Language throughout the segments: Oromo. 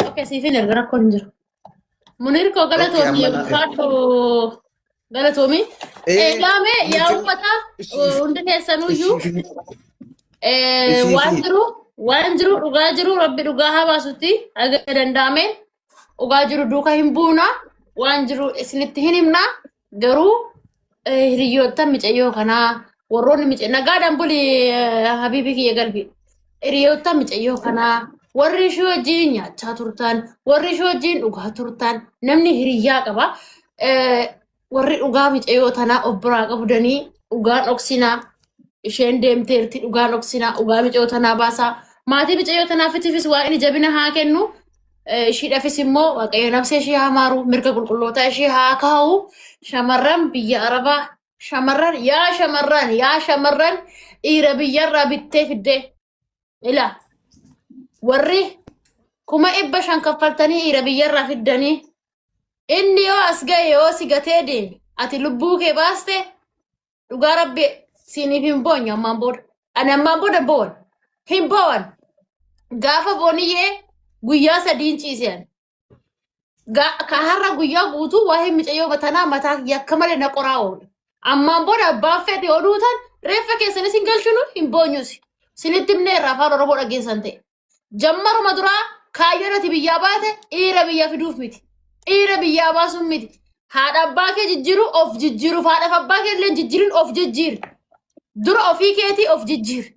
Okay, siifin erga rakkoon hin jiru. Muniir koo Okay, galatoomi amma naa ergi. ulfaadhu galatoomi. Laame yaa Mucaa ummata isiif hundi keessanuyyuu isiif waan isiifi jiru waan jiru dhugaa jiru rabbi dhugaa haa baasutti haga danda'ame dhugaa jiru duuka hin buuna waan jiru isinitti hin himna garuu hiriyoottan micayyoo kanaa warroonni micayyoo nagaadhaan buli habiibii kiyya galbi hiriyoottan micayyoo kanaa warri ishee wajjin nyaachaa turtan warri ishee wajjin dhugaa turtan namni hiriyyaa qaba. Warri dhugaa micayyoo tanaa of biraa qabdanii dhugaa dhoksinaa isheen deemteerti dhugaa dhoksinaa dhugaa micayyoo tanaa baasaa maatii micayyoo tanaafitiifis waaqni jabina haa kennu. Ishiidhaafis immoo Waaqayyo nafsee ishee haa maaru, mirga qulqullootaa ishee haa kaa'u. Shamarran biyya Arabaa, shamarran yaa shamarran yaa shamarran dhiira biyyarraa bittee fiddee. Ila warri 500,000 kaffaltanii dhiira biyyarraa fiddanii inni yoo as ga'e yoo si gatee deeme ati lubbuu kee baaste dhugaa rabbi siiniif hin boonyu ammaan booda. Ani ammaan booda boon. Hin boo'an. Gaafa booniyyee guyyaa sadiin ciise ani. Ka har'a guyyaa guutuu waa'ee micayyoo batanaa mataa kiyya akka malee na qoraa oole. Ammaan booda abbaan fedhe yoo duutan reeffa keessanis hin galchinu hin boonyusi. Sinitti himneerra afaan Oromoo dhageessan ta'e. Jammaruma duraa kaayyoon ati biyyaa baate dhiira biyya fiduuf miti. Dhiira biyyaa baasuun miti. Haadha abbaa kee jijjiiruu of jijjiiruuf haadha abbaa kee illee jijjiirin of jijjiiri. Dura ofii keetii of jijjiiri.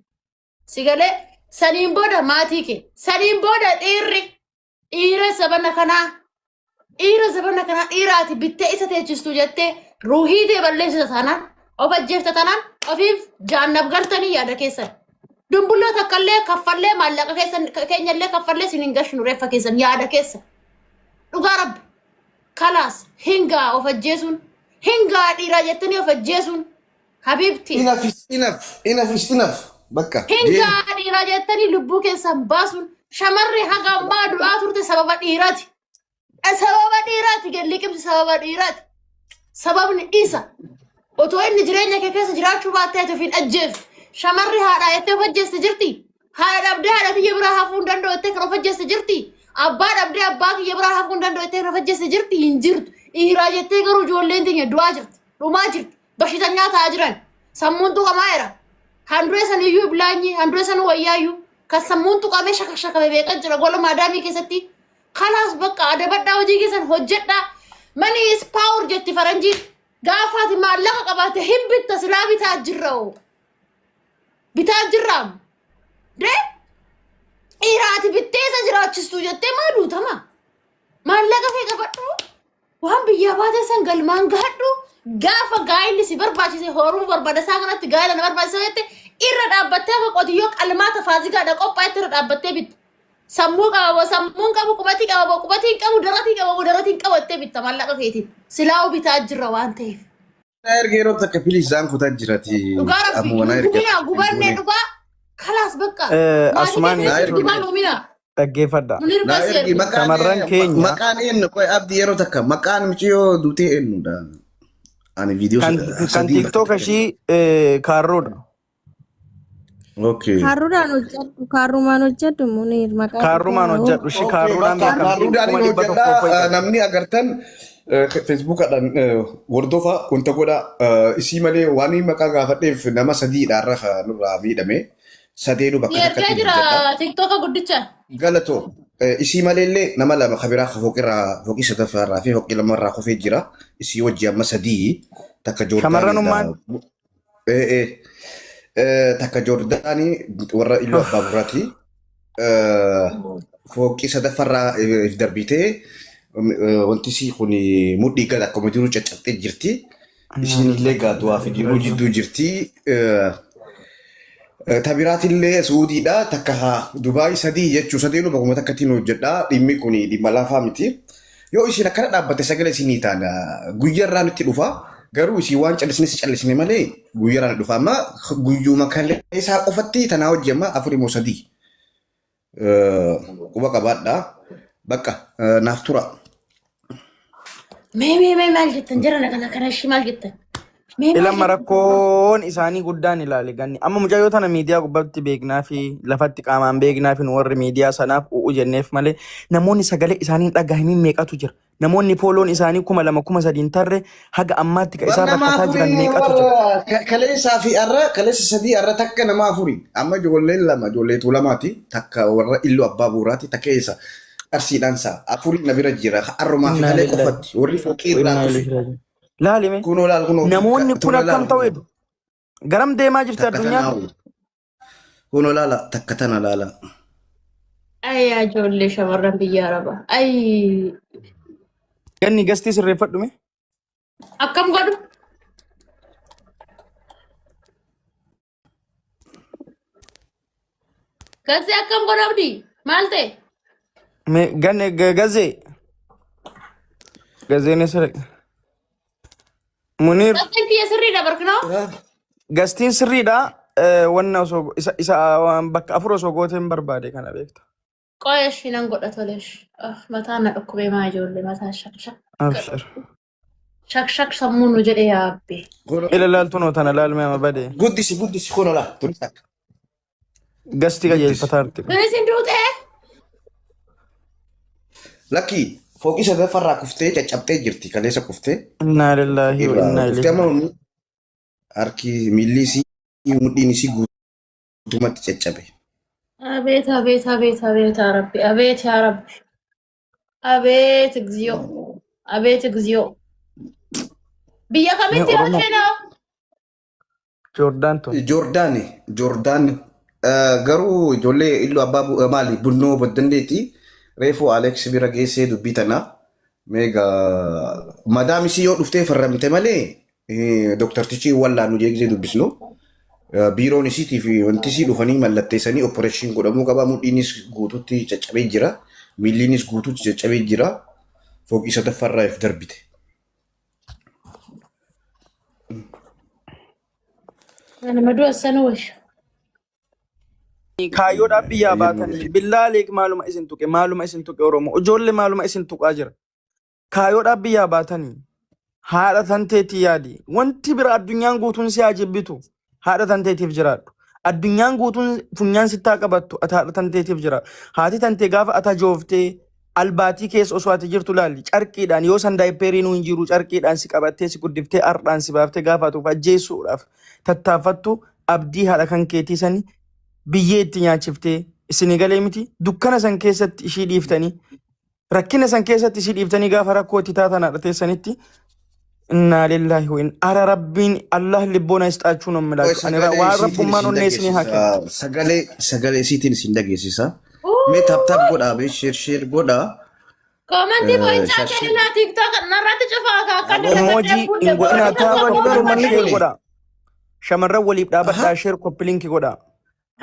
Si galee saniin booda maatii kee saniin booda dhiirri dhiira sabana kanaa Dhiira zabana kanaa dhiira ati bittee isa teechistu jettee ruuhii tee balleessita taanaan of ajjeefta taanaan ofiif jaannab galtanii yaada keessan. Dumbulloo takkallee kaffallee maallaqa keessan keenyallee kaffallee isin hin gashinu reeffa keessan yaada keessa. Dhugaa rabbi. Kalaas hingaa of ajjeesuun hingaa dhiiraa jettanii of ajjeesuun habiibti. Enough is enough. Enough is enough. Bakka. Deemi. Hingaa dhiiraa jettanii lubbuu keessan baasuun shamarri haga ammaa du'aa turte sababa dhiiraati. Sababa dhiiraati gad liqimsi sababa dhiiraati. Sababni isa. Otoo inni jireenya kee keessa jiraachuu baattee ati ofiin ajjeeftu. Shamarri haadhaa jettee of ajjeeste jirti. Haadha dhabdee haadha kiyya biraa hafuu hin danda'u jettee kan of ajjeeste jirti. Abbaa dhabdee abbaa kiyya biraa hafuu hin danda'u jettee kan of ajjeeste jirti hin jirtu. Dhiiraa jettee garuu ijoolleen teenya du'aa jirti. Dhumaa jirti. Bashitanyaa ta'aa jiran. Sammuun tuqamaa jira. Handuree saniyyuu iblaanyi, handuree sanuu wayyaayyuu. Kan sammuun tuqamee shakashakame beekan jira gola maadaamii keessatti. Kalaas bakka adabadhaa hojii keessan hojjedhaa. Money is power jetti faranjiin. Gaafa ati maallaqa qabaatte hin bitta silaa bitaa jirra hoo. Bitaa jirraam. Dee dhiira ati bittee isa jiraachistu jettee maa duutama? Maallaqa kee qabadhu. Waan biyyaa baatee san galmaan gahadhu gaafa gaa'illi si barbaachise horuu barbaada isaa kanatti gaa'ila na barbaachisa jette irra dhaabbattee akka qotiyyoo qalmaa tafaazigaadha qophaa'etti irra dhaabbattee bitta. Sammuu qaba moo sammuun qabu qubatii qaba moo qubatii hin qabu daratii qaba moo daratii hin qabu jettee bitta maallaqa keetiin. Silaa'uu bitaa jirra waan ta'eef. Na erga yeroo takka please zaan kutaa jirati. Dhugaa rabbi Ammuma na erga. gubinaa gubannee dhugaa kalaas bakka. Maatii Asumaan keessatti Na ergi. gubaan uumina. Dhaggeeffadha. Munir Na Basir. ergi maqaan Shamarran keenya maqaan eenyu qoy abdi yeroo takka maqaan miciyoo duutee eenyudha. Ani viidiyoo kan kan sadii bakka TikTok takka. ishii kaarroodha. Okay. Kaarruudhaan hojjedhu, kaarrumaan hojjedhu Muniir maqaa Kaarrumaan dhugaa hoo. hojjedhu ishii Okay, kaarruudhaan bakka beekamtii kaarruudhaan kuma hin dhibba hojjedha. tokkoof wayi qabdi. Namni agartan feesbuukadhaan hordofa wanta godha. Isii malee waan inni maqaa gaafadheef nama sadiidha irra kan nurraa miidhame. Sadeenu bakka Si ergee takkatti jira hojjedha. TikToka guddicha. Galatoo isii malee illee nama lama kan biraa fooqirraa fooqii sadaffaarraa fi fooqii lamarraa kufee jira. Isii wajji amma sadii takka Shamarranummaan Joordaaniidha. Eh, eh. Takka Joordaanii warra Iluu Abbaa Boraati. Fooqii sadaffaarraa if darbitee wanti isii kun mudhii gad akkuma jiru caccabxee jirti. Isiin illee gaa du'aa fi jiruu jidduu jirti. Ta biraatillee Suudiidha. Takka Dubaay sadii jechuu sadeenuu bakkuma takkattiin hojjedha. Dhimmi kun dhimma laafaa miti. Yoo isin akkana dhaabbatte sagalee isinii taana guyyarraa nutti dhufa. Garuu isin waan callisne si callisne malee guyyarraa nu dhufa. Amma guyyuma kaleessaa qofatti tanaa hojii amma afurii moo sadii quba qabaadha. Bakka naaf tura. Mee mee mee maal jettan jara kana kana ishii maal jettan? Mee maal Ilama jedhu? Rakkoon isaanii guddaan ilaali ganni. Amma mucayyoo tana miidiyaa gubbaatti beeknaa fi lafatti qaamaan beeknaa fi nu warri miidiyaa sanaaf u'u jenneef malee namoonni sagalee isaanii hin dhagahamiin meeqatu jira. Namoonni fooloon isaanii 2000 3000 hin tarre haga ammaatti ka Bar isaan nama rakkataa jiran afurii meeqatu jira. bar kaleessaa fi har'a, kaleessa sadii, har'a takka, nama afurii. Amma ijoolleen lama ijoollee Tuulamaati, takka warra Illuu Abbaa Buuraati, takka eessa Arsiidhaan isaa afurii na bira jira arrumaa fi Innaa kalee lillahi qofatti warri fooqii wa irraa innaa kufe. ilaihi raaji'uun. Laali mee Kunoo laal, kunoo namoonni kun tuna akkam laal ta'u kunoo edu? Garam deemaa jirti takka addunyaan? tanaa kunoo laala, takka tana laala. Ay yaa ijoollee shamarran biyya Arabaa. Ay Ganni gastii sirreeffadhu mee. Akkam godhu? Gazzee akkam godhu Abdii? Maal ta'e? Mee ganne gazee. Gazeen eessa dhaqe? Muniir. Gazzeen kiyya sirriidha barkinoo? Gastiin sirriidha. Wanna osoo isa waan bakka afur osoo gooteen barbaade kana beekta. Qoya ishii nan godha tole ishii. Ah, mataan na dhukkubee maa ijoollee mataan shak shak Abshir. shak shak sammuu nu jedhe yaa abbee. Kunoo Ila laaltu noo tana laalmee ama badee. Guddisi, guddisi, kunoo laal tunis takka Gastii guddisi. qajeelfataa jirti. Tunis hin duutee? Lakki, fooqii sadaffaarraa kuftee caccabtee jirti, kaleessa kuftee Innaa lillaahi wa irraa innaa kuftee ilaihi amma raaji'uun. harki, miilli isii, mudhiin isii guutumatti caccabe. Abeet abeet abeet abeet yaa Rabbi, abeet yaa Rabbi, abeet እግዚኦ, abeet እግዚኦ. Biyya Mee kamitti Oromoo hojjena? Joordaan tun. Joordaani, Joordaan garuu ijoollee Illuu Abbaa maali Bunnoo Boddandeeti reefuu Alex bira geessee dubbii tana meega madaam isii yoo dhuftee farramte malee doktartichi wallaannu jeeqsee dubbisnu biiroon isiitii fi wanti isii dhufanii mallatteessanii opereeshin godhamuu qaba. Mudhiinis guututti caccabee jira, miilliinis guututti caccabee jira, fooqii sadaffaarraa if darbite. Nama du'a sana wayya. Kaayyoodhaaf biyyaa baatanii billaa leek maaluma isin tuqe, maaluma isin tuqe Oromoo ijoollee, maaluma isin tuqaa jira. Kaayyoodhaaf biyyaa baatanii haadha tanteetii yaadi. Wanti bira addunyaan guutuun si haa jibbitu, haadha tanteetiif jiraadhu. Addunyaan guutuun funyaan sittaa qabattu, ati haadha tanteetiif jiraadhu. Haati tantee gaafa ati ajooftee albaatii keessa osoo ati jirtu laalli carqiidhaan, yoo san daayippeeriin hin jiru, carqiidhaan si qabattee si guddiftee ardhaan si baaftee gaafa ati of ajjeessuudhaaf tattaaffattu abdii haadha kan keetii sani biyyee itti nyaachiftee isinii galee miti. Dukkana san keessatti ishii dhiiftanii, rakkina san keessatti ishii dhiiftanii, gaafa rakkoo itti taatan haadha teessanitti, innaa lillaahi wa inna ara rabbiin Allah libboona isxaachuu non milaachu ani Sagalee waan isiitiin rabbummaan isin onnee isinii haa kennu. dhageessisa. Sagalee isiitiin isin dhageessisa. Mee tap tap godhaa, mee share share godhaa. Koomantii boo'ichaa Share share. kenninaa, TikTok narratti cufaa akka inni Emoji hin godhinaa, Tap tap tap copy link manni share kuni. godhaa. Shamarran waliif dhaabadhaa, share copy link godhaa.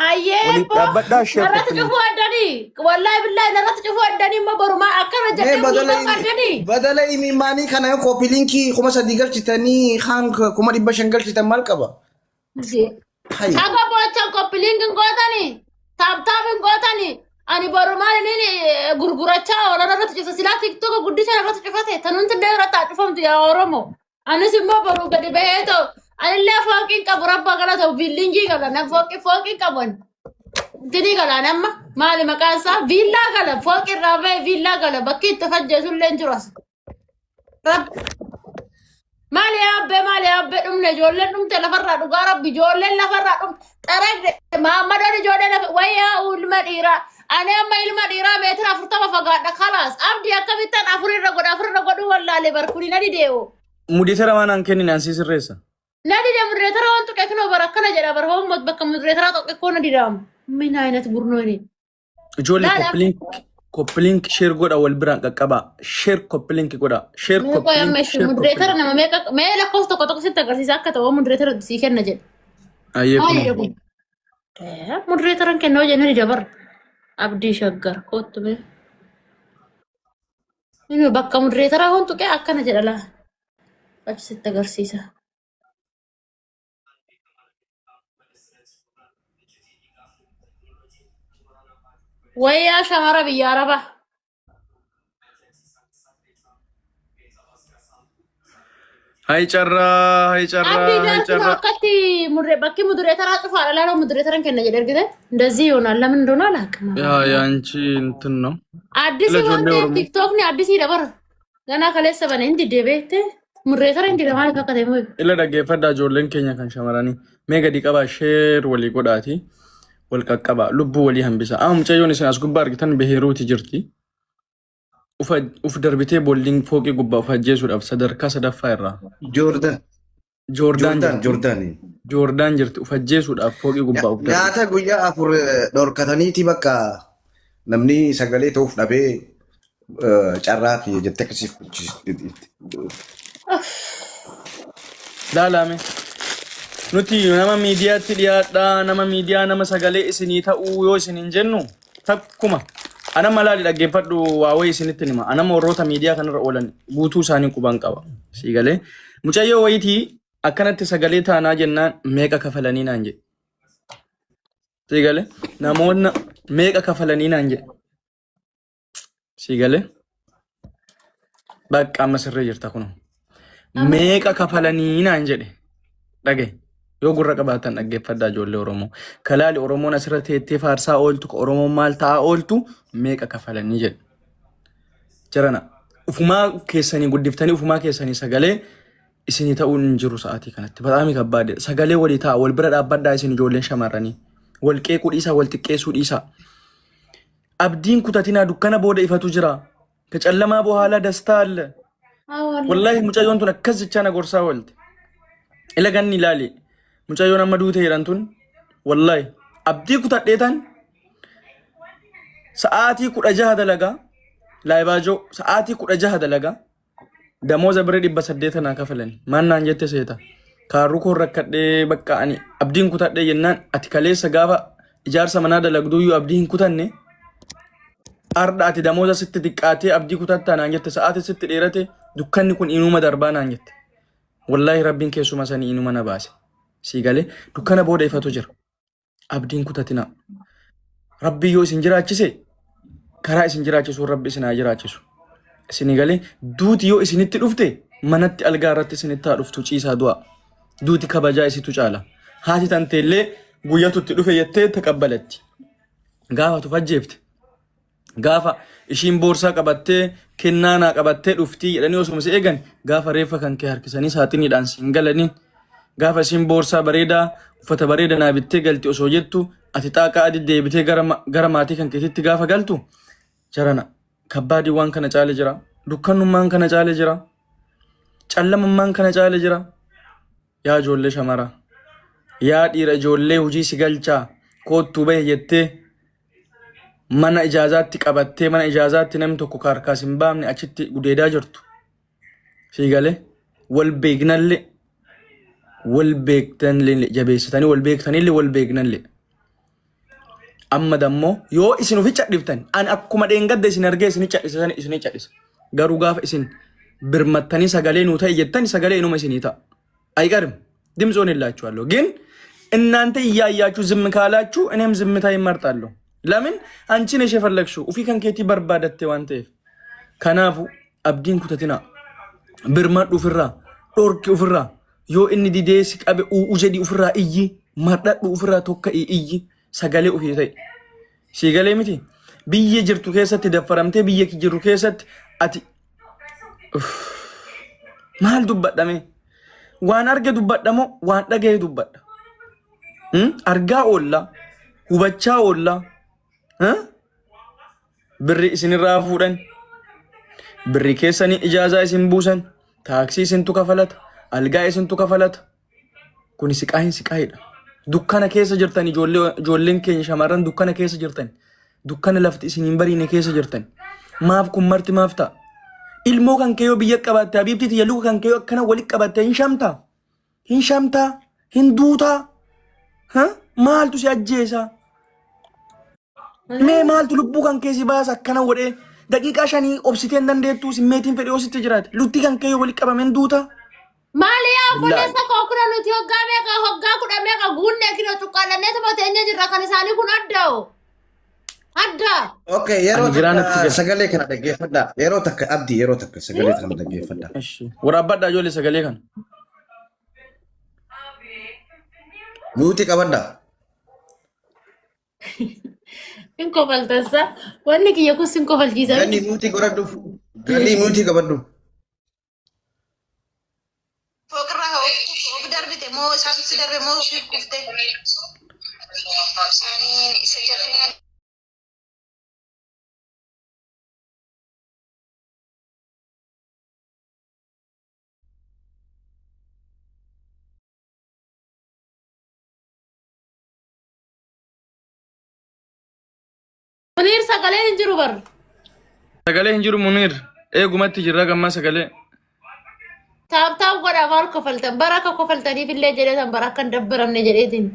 Hayyee Waliif boo dhaabbadhaa, share narratti copy link. cufuu addanii wallaahi billaahi narratti cufuu addanii immoo borumaa akkana Mee jettee buluu badala barbaadanii. Badala imimaanii kana yoo copy linkii 3000 galchitanii kaan 500,000 galchitan maal qaba? Hayi. Haga boochan copy link hin gootanii, tap tap hin gootanii, ani borumaan inni gurgurachaa oolan irratti cufa. Silaa TikTok guddicha irratti cufate tanuunti illee irratti haa cufamtu yaa Oromoo. Anis immoo boru gadi bahee ta'u anillee fooqiin qabu, rabba galata, biillingii gala na fooqii qabu ani. Intinii gala ani amma maali maqaan isaa viillaa gala, fooqii irraa bahee viillaa gala, bakki itti fajjeesu illee hin jiru as. Rabbi. Maali yaabbee, maali yaabbee, dhumne ijoolleen dhumte lafarraa, dhugaa rabbi ijoolleen lafarraa dhumte xaragde maammadoon ijoollee lafa wayyaa ilma dhiiraa. Ani amma ilma dhiiraa meetira 40 fagaadha kalaas. Abdii akkamittan afurirra godha? Afurirra godhuu wallaalee barkuni na didee'o. Mudiitara waan aan kennin aan sii sirreessa. Na dide mudireetara waan tuqe kinoo bara akkana jedha bara hoomot bakka mudireetara tuqe koo na didaamu. Min ayinat gurnooni. Ijoollee Laala. copy link, copy link share godha, wal biraan qaqqabaa. Share copy link godha. Share Mee qoy copy link amma ishee share copy mudireetara link. nama meeqa mee lakkoofsa tokko tokko sitti agarsiisa akka ta'u mudireetara sii kenna jedhe. Ayyee Maali kunoo. jedhu kun? Mudireetaran kenna hojii na dida bara. Abdii Shaggar kottu mee. Inni bakka mudireetara hoon tuqee akkana jedha laa. Achi sitti agarsiisa. Wayyaa shamara biyya Arabaa. Hay carraa, hay carraa, Abdi hay gaar kun carraa. akkatti murre bakki muduree taraa cufaadha laala muduree taran kenna jedhe argite እንደዚህ ይሆናል። ለምን እንደሆነ አላውቅም። ያ የአንቺ እንትን ነው። አዲስ Ila waan ijoollee ta'eef Oromoo. tiktookni addisii dabara ganaa kaleessa bane hin diddee beekte murree tara hin dide maaliif akka ta'e moo Ila dhaggeeffadhaa ijoolleen keenya kan shamarranii. Mee gadi qabaa sheer walii godhaati. Wal qaqqabaa lubbuu walii hambisa. Amma mucayyoon isin as gubbaa argitan Beeruuti jirti. Uf darbitee booldiin fooqii gubbaa of ajjeesuudhaaf sadarkaa sadaffaa irraa. Joordaan. Joordaan Joordaan. jirti. Joordaani. Joordaan jirti uf ajjeesuudhaaf fooqii gubbaa uf darbite. Nyaata guyyaa 4 dhorkataniiti bakka namni sagalee ta'uuf dhabee carraa kiyya jettee akkasiif Laalame. Nuti nama miidiyaatti dhiyaadhaa, nama miidiyaa nama sagalee isinii ta'uu yoo isin hin jennu takkuma. Anama laali dhaggeeffadhu waa wayii isinitti hima. Anama warroota miidiyaa kanarra oolan guutuu isaanii quban qaba. Sii galee. Mucayyoo wayitii akkanatti sagalee taanaa jennaan meeqa kafalanii naan jedhe. Sii galee. Namoonni meeqa kafalanii naan jedhe. Sii galee. Bakka amma sirrii jirta kunoo. Meeqa kafalanii naan jedhe. Dhagaye. Yoo gurra qabaatan dhaggeeffadhaa ijoollee Oromoo. Kalaali Oromoon asirra teettee faarsaa ooltu, ka Oromoon maal ta'aa ooltu meeqa kafalanii jedhe. Jarana ufumaa keessanii guddiftanii ufumaa keessanii sagalee isinii ta'uun hin jiru sa'aatii kanatti. Bataami kabbaadde sagalee walii ta'a wal bira dhaabbadhaa isin ijoolleen shamarranii. Wal qeequu dhiisaa wal xiqqeessuu dhiisaa. Abdiin kutatinaa dukkana booda ifatu jira. ከጨለማ በኋላ ደስታ አለ። Wallaahi mucayyoon tun akkas jechaa na gorsaa oolte. Ila ganni ilaali. Mucayyoon amma duute jedhan tun wallaahi abdii kutadheetan sa'aatii 16 dalagaa laayibaajoo sa'aatii 16 dalagaa damooza birrii 800 naa kafalani. Maal naan jette seeta. Kaarruu koon rakkadhee bakka ani abdiin kutadhee jennaan ati kaleessa gaafa ijaarsa manaa dalagduyyuu abdii hin kutanne Ardha ati damooza sitti xiqqaatee abdii kutattaa naan jette sa'aati sitti dheerate dukkanni kun inuma darbaa naan jette. Wallaahi rabbiin keessuma sanii inuma na baase. Sii galee dukkana booda ifatu jira. Abdiin kutatinaa. Rabbi yoo isin jiraachise karaa isin jiraachisuun rabbi isin haa jiraachisu. Isinii galee duuti yoo isinitti dhufte manatti algaa irratti isinitti haa dhuftu ciisaa du'a. Duuti kabajaa isitu caala. Haati tanteellee guyyatu itti dhufe jettee taqabbalatti. Gaafa tufajjeefte. Gaafa ishiin boorsaa qabattee kennaa naa qabattee dhuftii jedhanii osuma si eegan gaafa reeffa kan kee harkisanii saaxiniidhaan si hin galaniin gaafa ishiin boorsaa bareedaa uffata bareeda naa bittee galti osoo jettu ati xaaqaa adii deebitee gara maatii kan keetitti gaafa galtu jarana kabbaadii waan kana caale jira dukkannummaan kana caale jira callamummaan kana caale jira yaa ijoollee shamaraa yaa dhiira ijoollee hojii si galchaa koottuu bahe jettee mana ijaazaatti qabattee mana ijaazaatti namni tokko ka harkaas hin baafne achitti gudeedaa jirtu. Sii galee wal beeknallee wal beektanillee jabeessitanii wal beektanillee wal beeknallee. Amma dammoo yoo isin ofi cadhiftan ani akkuma dheengadda isin argee isin cadhisa sana isin cadhisa. Garuu gaafa isin birmattanii sagalee nuu ta'e jettan sagalee inuma isinii ta'a. አይቀርም ድምፅ ሆንላችኋለሁ። ግን እናንተ እያያችሁ ዝም ካላችሁ እኔም ዝምታ ይመርጣለሁ። ለምን አንቺ ነሽ የፈለግሽው ufii kan keetii barbaadatte waan ta'eef. Kanaafuu abdiin kutatinaa birmadhu ofirraa dhorki ofirraa yoo inni didee si qabe u'u jedhi ofirraa iyyi mardhadhu ofirraa tokka iyyi sagalee ofii ta'e. Sii galee miti biyya jirtu keessatti daffaramtee biyya jirtu keessatti ati maal dubbadhame waan arge dubbadha moo waan dhagaye dubbadha? Argaa oolla hubachaa oolla. Birri isinirraa fuudhan birri keessanii ijaazaa isin buusan taaksii isintu kafalata algaa isintu kafalata kuni siqaahin siqaayidha. Dukkana keessa jirtan ijoolleen keenya shamarran dukkana keessa jirtan dukkana lafti isin hin bariine keessa jirtan maaf kun marti maaf ta'a? Ilmoo kan kee yoo biyya qabaatte habiibtii tiyya luka kan kee yoo akkana walitti qabatte hin shamtaa hin shamtaa hin duutaa maaltu si ajjeesaa? Mee maaltu lubbuu kan kee si baasa akkana godhee daqiiqaa shanii obsitee hin dandeettuu simmeetiin fedhee yoo sitti jiraate lutti kan kee yoo walitti qabame hin duutaa? Maali yaa Wallaahi. obboleessa koo kuna nuti hoggaa meeqa hoggaa kudha meeqa guunne kino cuqqaallanneetuma teenye jirra kan isaanii kun adda'u. Adda. Okay, yeroo Ani giraa natti takka gala. sagalee kana dhaggeeffadhaa. Yeroo takka abdii yeroo takka sagalee kana dhaggeeffadhaa. Eshi. Waraabbadhaa ijoollee sagalee kana. Nuti qabadhaa. Hin kofaltassa. Wanni kiyya kun sin kofalchiisa Ganni miti. muutii godhadhu. Ganni muutii qabadhu. Fooqirraa of of darbite moo isaan si darbe moo ofiif kufte? Ani isa jal'ina Muniir sagaleen hin jiru bar. Sagalee hin jiru Muniir. Eegumatti jirra gammaa sagalee. Taap taap godhaa maal kofaltan bara akka kofaltaniif illee jedheetan bara akka hin dabbaramne jedheetiin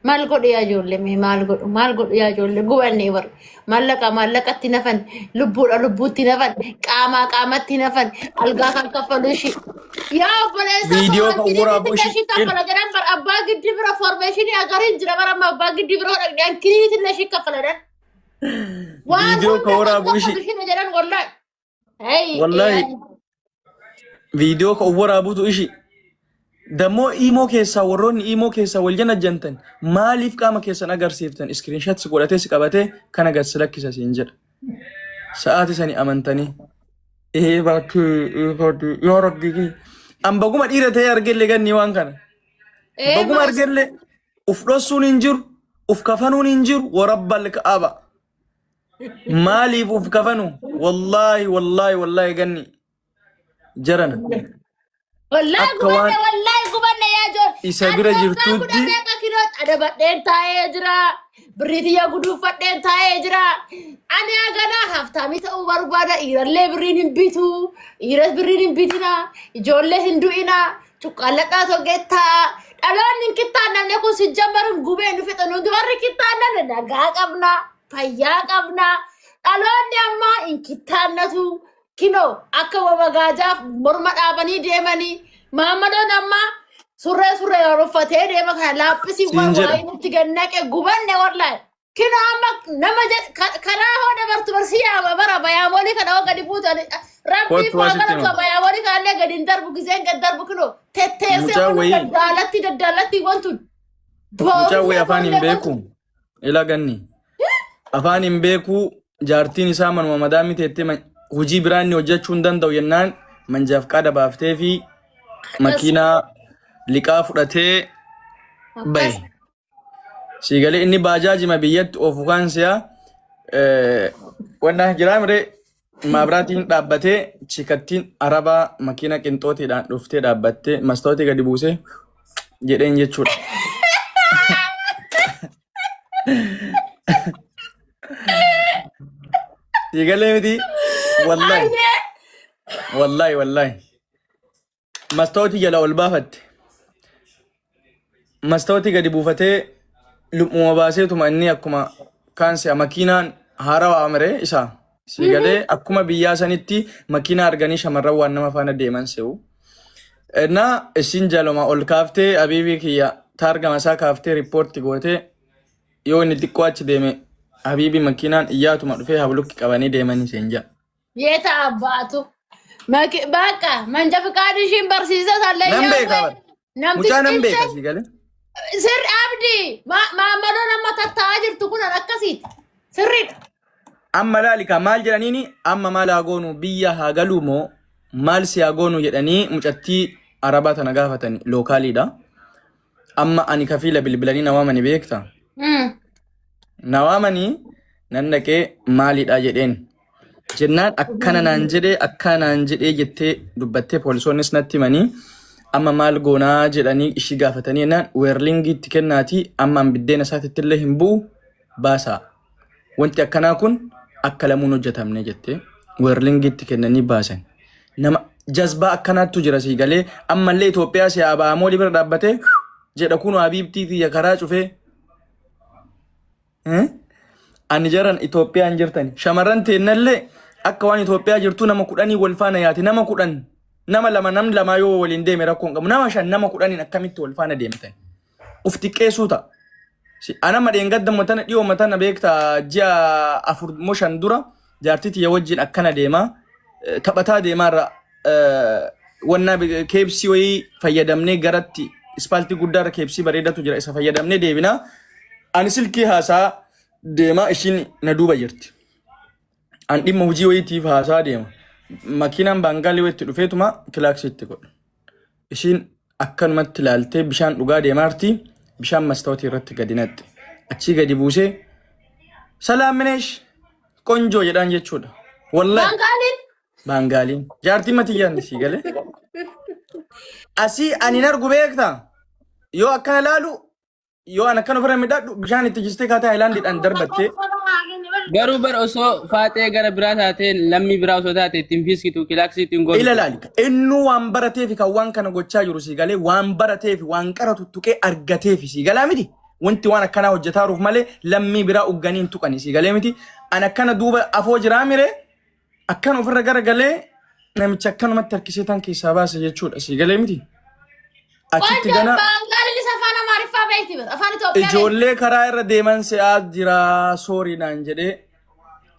maal godhu yaa ijoollee mee maal godhu maal godhu yaa ijoollee gubannee bar maallaqa maallaqatti nafan lubbuudha lubbuutti nafan qaamaa qaamatti nafan algaa kan kaffalu ishii yaa obboleessaa koo Viidiyoo kan hankinii waraabu illee ishii. ishii kaffala jedhan bar abbaa giddi bira formeeshinii agariin jira bara amma abbaa giddi bira dhaqne hankinii illee ishii kaffala jedhan waan Viidiyoo hunda kan kan waraabu kaffalu ishii. ishii jedhan wallahi. Hey, Wallahi viidiyoo kan waraabutu ishii. Dammoo iimoo keessaa warroonni iimoo keessaa wal janajjantan maaliif qaama keessan agarsiiftan iskiriinshat si godhatee si qabatee kana gad si lakkisa siin jedha. Sa'aati sani amantanii. Ee bakkee ee bakkee yaa rabbii kiyya. An baguma dhiira ta'ee argellee ganni waan kana. Ee Baguma maas argellee uf dhossuun hin jiru uf kafanuun hin jiru warabbal ka'aba. Maaliif uf kafanu? Wallaahi wallaahi wallaahi ganni jarana. Wallahi Akka gubanne waan wallahi gubanne yaa ijoollee. isa Ani bira waggaa kudha jirtutti meeqa kiloo adabadheen taa'ee jira. Birrii tiyya guduunfadheen taa'ee jira. Ani haganaa haftaamii ta'uu barbaada. Dhiirallee birriin hin bitu. Dhiiras birriin hin bitina. Ijoollee hin du'ina. Cuqqaalladhaa toggee taa'a. Dhaloonni hin kittaannamne kun si jammaruun gubee nu fixa. Nuti warri kittaannamne nagaa qabna. Fayyaa qabna. Dhaloonni ammaa hin kittaannatu. Kinoo akka wamagaajaaf morma dhaabanii deemanii maammadoon ammaa surree surree uffatee deema kana laaphisii siin waan jedha. waayee nutti gannaqe gubanne wallahi. Kinoo amma nama karaa hoo dabartu barsi yaama bara bayaamoolii kana hoo gadi buutu rabbii Kottu faa asitti galatu hima. bayaamoolii kanallee gadi hin darbu giseen gad darbu kinoo tetteessee Mucaa wantu wayii daddaalatti daddaalatti wantu mucaa wayii boorullee afaan hin boorullee wantu. beeku. Ila ganni. Afaan hin beeku jaartiin isaa manuma madaamii teettee hojii biraa inni hojjechuu hin danda'u jennaan manjaaf qaada baaftee fi Akkas makiinaa liqaa fudhatee akkas. bahe. Siigalee inni baajaajima biyyatti oofu kaan si'a wannaa jiraa miree maabiraatiin dhaabbatee chikattiin arabaa makiina qinxootiidhaan dhuftee dhaabbattee mastootii gadi buusee jedheen jechuudha. Siigalee miti wallahi Ayyee. wallahi wallahi mastootii jala ol baafatte. Mastootii gadi buufatee luphuma baaseetuma inni akkuma kaan si'a makiinaan haarawaa amire isaa sii galee akkuma biyyaa sanitti makiinaa arganii shamarran waan nama faana deeman se'u. Innaa isin jaluma ol kaaftee abiibii kiyya taargama isaa kaaftee riippoorti gootee yoo inni xiqqoo achi deeme habiibii makiinaan iyyaatuma dhufee hablukki qabanii deemanii seen ja'a. Yeeta abbaatu. Maki bakka manja fiqaadii ishiin barsiisa sallee Nan beeka yaa'u bara. namtichi Mucaa nan beeka ibse sii galee. sirri abdii maammadoon amma tattaa'aa jirtu kun akkasiiti. Sirriidha. Amma laali kaa maal jedhaniini amma maal haa goonu biyya haa galuu moo maal si haa goonu jedhanii mucattii arabaa tana gaafatani lookaaliidha. Amma ani kafiila bilbilanii na waamani beekta. Na waamanii nan dhaqee maalidha jedheen. Jennaan akkana naan jedhee akkana naan jedhee jettee dubbattee poolisoonnis natti himanii amma maal goonaa jedhanii ishii gaafatanii jennaan weerlingii itti kennaatii amma an biddeena isaatitti illee hin bu'u baasaa. Wanti akkanaa kun akka lamuun hojjetamne jettee weerlingii itti kennanii baasan. Nama jazbaa akkanaattu jira sii galee ammallee Itoophiyaa si haa ba'amoolii bira dhaabbatee jedha kun habiibtii tiyya karaa cufee. Eh? Ani jaran Itoophiyaa hin jirtani. Shamarran teennallee akka waan Itoophiyaa jirtuu nama kudhanii wal faana yaati. Nama 10 nama lama namni lamaa yoo waliin deeme rakkoo hin qabu. Nama 5 nama 10n akkamitti wal faana deemtan? Uf xiqqeessuu ta'a. Ana madheengadda matana dhiyoo matana beektaa ji'a 4 moo 5 dura jaartii tiyya wajjin akkana deemaa taphataa deemaarra wannaa keepsii wayii fayyadamnee garatti ispaaltii guddaarra keepsii bareedatu jira isa fayyadamnee deebinaa. Ani silkii haasaa deemaa ishiin na duuba jirti. An dhimma hojii wayiitiif haasaa deema. Makiinaan baangaalii wayitti dhufeetuma kilaaksii itti godha. Ishiin akkanumatti ilaaltee bishaan dhugaa deemaarti. Bishaan mastaawotii irratti gadi naqxe. Achii gadi buusee salaamineesh qonjoo jedhaan jechuudha. Wallahi Baangaaliin baangaaliin. Jaartii matiyyaan sii galee. Asii ani hin argu beektaa? Yoo akkana laalu Yoo an akkan ofirra midhadhu bishaan itti jistee kaatee haayilaandiidhaan darbattee Garuu bar osoo faaxee gara biraa taatee lammii biraa osoo taate ittiin fiiskitu kilaaksii ittiin gootu. ila laali. Innuu waan barateefi kan waan kana gochaa jiru sii galee waan barateefi waan qara tuttuqee argateefi sii galaa miti. Wanti waan akkanaa hojjetaaruuf malee lammii biraa ugganii hin tuqani sii galee miti. An akkana duuba afoo jiraa miree akkan ofirra garagalee namicha akkanumatti harkisee tan keessaa baase jechuudha sii galee miti. Achitti Qoonjoo gana Baangaaliinis afaan Amaariffaa beekti bar afaan Itoophiyaa beekti. ijoollee karaa irra deeman se'aa jira soorii naan jedhee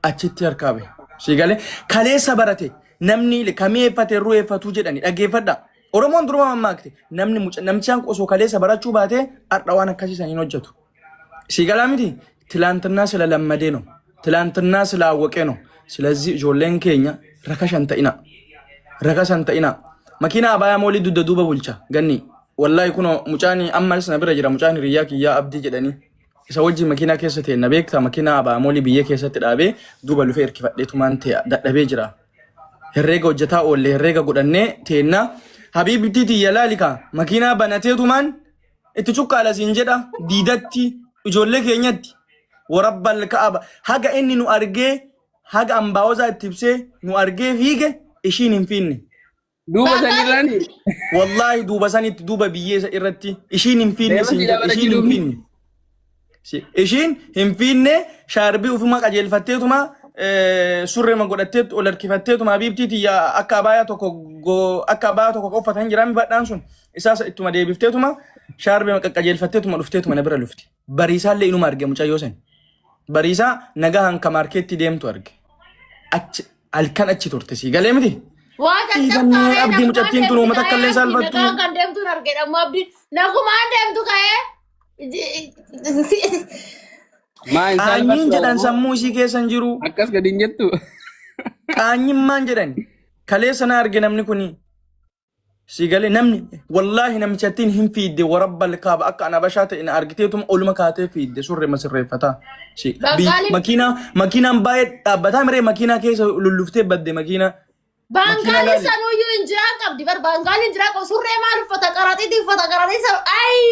achitti harkaa bahe. Sii galee kaleessa barate namni kami'eeffate ru'eeffatuu jedhani dhaggeeffadha. Oromoon duruma mammaakte namni muca namichaan osoo kaleessa barachuu baatee har'a waan akkasii san hin hojjetu. Sii galaa miti tilaantinnaa sila lammadee no tilaantinnaa sila awwaqee no silazii ijoolleen keenya rakashan ta'ina rakasan ta'ina makiinaa abaayaa moolii dugda duuba bulcha ganni wallaahi kunoo mucaan ammas na bira jira mucaan hiriyyaa kiyyaa abdii jedhanii isa wajjin makiinaa keessa ta'e na beekta makiinaa abaayaa moolii biyya keessatti dhaabee duuba lufee hirkifadheetumaan ta'e dadhabee jira. Herreega hojjetaa oolle herreega godhannee teenna habiibtii tiyya laali kaa makiinaa banateetumaan itti cuqqaala siin jedha diidatti ijoollee keenyatti warabbal ka'aba haga inni nu argee haga ambaawozaa itti ibsee nu argee fiige ishiin hin fiinne. Duuba sanirraan Wallaahi duuba sanitti duuba biyyeessa irratti ishiin hin fiinne Deema siin si jedha dabala ishiin hin jiruun. fiinne. Ishiin hin fiinne shaarbii ufuma qajeelfatteetuma surreema godhattee ol harkifatteetuma habiibtii tiyya akka abaayaa tokko akka abaayaa tokko uffatan jiraami badhaan sun isaas ittuma deebifteetuma shaarbii qaqqajeelfatteetuma dhufteetuma na bira lufti. Bariisaallee inuma arge mucayyoo san. Bariisaa nagahaan ka maarkeetti deemtu arge. Achi halkan achi turte sii galee miti. Waa Dhiigamnee caccabsaaree abdii nagumaan mucattiin tun deemtu uummata ka'ee akka illee abdii saalfattu. nagaan kan deemtuun argedha ammoo abdiin nagumaan deemtu ka'ee Maa hin Qaanyiin saalfattu jedhan ammoo sammuu isii keessa hin jiru. akkas gadi hin jettu. Qaanyimmaan jedhan kaleessa na arge namni kuni. Sii galee namni wallaahi namichattiin hin fiidde warabbal kaaba akka ana bashaa ta'e na argiteetuma oluma kaatee fiidde surre masirreeffataa. Si Baangaaliin makiinaa makiinaan baay'ee dhaabbataa miree makiinaa keessa lulluftee badde makiinaa makiinaa Baangaaliin laali. sanuyyuu injiraan qabdi bar baangaaliin injiraa qabu surree maal uffata qaraxiitii uffata qaraxii san ayi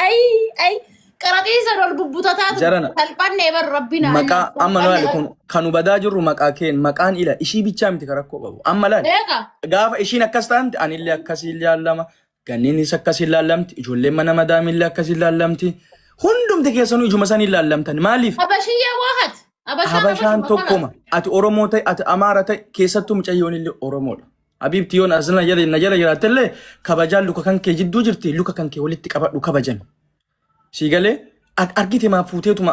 ayi ayi qaraxii san ol bubbutataa ture Jarana salphannee bar rabbi naa maqaa amma salphannee laali bar kun kan hubataa jirru maqaa keen maqaan ila ishii bichaa miti kan rakkoo qabu amma laali beeka gaafa ishiin akkas taanti anillee akkasiin laallama ganniinis akkasiin laallamti ijoolleen mana madaamillee akkasiin laallamti hundumti keessanuu ijuma saniin laallamtan maaliif Habashiyyee waahat habashaan habashaan habashuma kana tokkoma ati oromoo ta'e ati amaara ta'e keessattuu mucayyoon illee oromoodha Habiibti yoon as na jala na jala jiraattellee kabajaan luka kan kee jidduu jirti luka kan kee walitti qabadhu kabajan sii galee argite maa fuuteetuma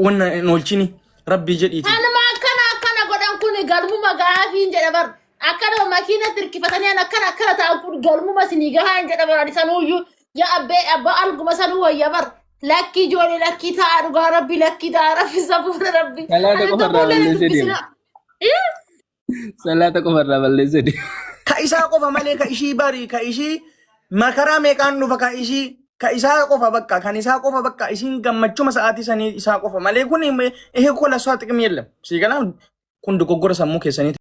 wanna hin oolchini rabbii jedhiiti. Kanuma akkana akkana godhan kun galmuma gaafiin jedha bar. Akkanuma makiinatti hirkifatanii an akkana akkana ta'an kun galmuma sinii gahaan jedha bar ani sanuuyyuu yaa abbee abbaa alguma sanuu wayya bar. Lakkii ijoollee lakkii ta'a dhugaa rabbi lakkii ta'a rabbi safuura rabbi. Salaata Ani qofa irraa tokkollee na balleessee deema. dubbisina. Salaata qofa irraa balleessee deema. Ka isaa qofa malee ka ishii bari ka ishii makaraa meeqaan dhufa ka ishii ka isaa qofa bakka kan isaa qofa bakka ishiin gammachuma sa'aatii sanii isaa qofa malee kun ይሄ እኮ ለእሷ ጥቅም የለም። ሲገላ kun dogoggora sammuu keessaniiti.